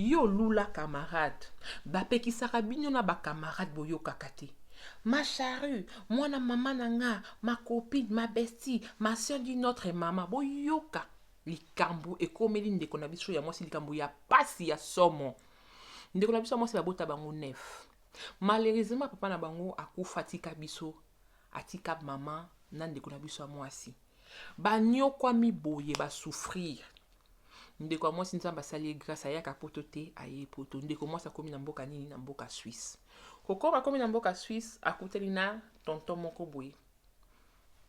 Yo olula camarade, bapekisaka bino na ba camarade boyokaka te. Ma charrue, mwana mama na nga, ma copine, ma bestie, ma soeur d'une autre mama, boyoka likambo ekomeli ndeko na biso ya mwasi, likambo ya pasi ya somo. Ndeko na biso ya mwasi babota bango 9. Malheureusement papa na bango akufa atika biso, atika mama na ndeko na biso ya mwasi. Banyokwami boye, ba souffrir. Ndeko ya mwasi Nzambe asali ye grâce, ayaka poto te, aye poto. Ndeko mwasi akomi na mboka nini? Na mboka Suisse. Kokoma akomi na mboka Suisse, akutani na tonton moko boye.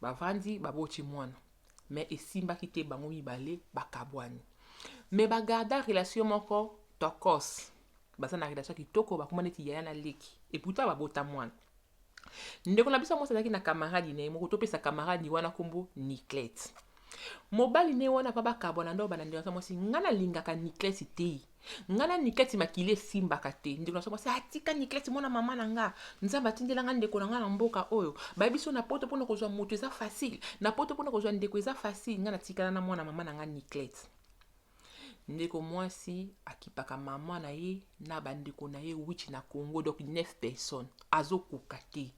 Bavandi, baboti mwana. Mais esimbaki te, bango mibale bakabwani. Mais bagarda relation moko tokos. Baza na relation kitoko, bakoma neti yaya na leki. Et pourtant babota mwana. Ndeko na biso mwasi azalaki na camarade na ye moko, topesa camarade wana kombo Niclette. Mobali ne wana pa bakabwana ndo bana ndeko na mwasi, nga nalingaka Niclette te. Nga na Niclette makili esimbaka te. Ndeko na biso mwasi atika Niclette mwana mama na nga. Nzambe atindela nga ndeko na nga na mboka oyo. Bayebi so na poto mpona kozwa moto eza facile. Na poto mpona kozwa ndeko eza facile. Nga natikala na mwana mama na nga Niclette. Ndeko mwasi akipaka mama na ye na bandeko na ye 8 na Congo, donc 9 personnes. Azokoka te.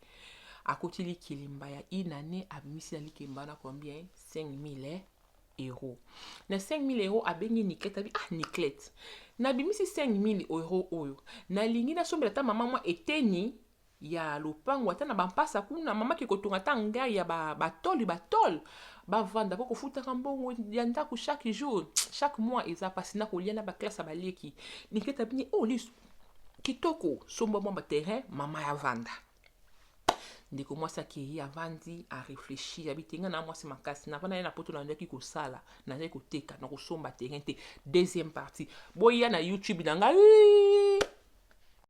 Akoti likelemba ya une année, abimisi na likemba wana combien? 5000 euros. Na 5000 euros abengi Niclette, abi ah Niclette, nabimisi 5000 euros oyo nalingi nasombela ata mama mwa eteni ya lopango ata na bampasa kuna, mama ke kotonga ata ngai ya batole batole bavanda po kofutaka mbongo ya ndako chaque jour, chaque mois eza pasi na kolia na baklasse ya baleki. Niclette abini oh lis kitoko, somba mwa baterrain mama ya vanda. Ndeko mwasi akei avandi arefléchir, abi te nga na mwasi makasi navanda ye na poto, nazalaki kosala, nazalaki koteka, na kosomba terrain te. Deuxième partie boya na YouTube na ngai.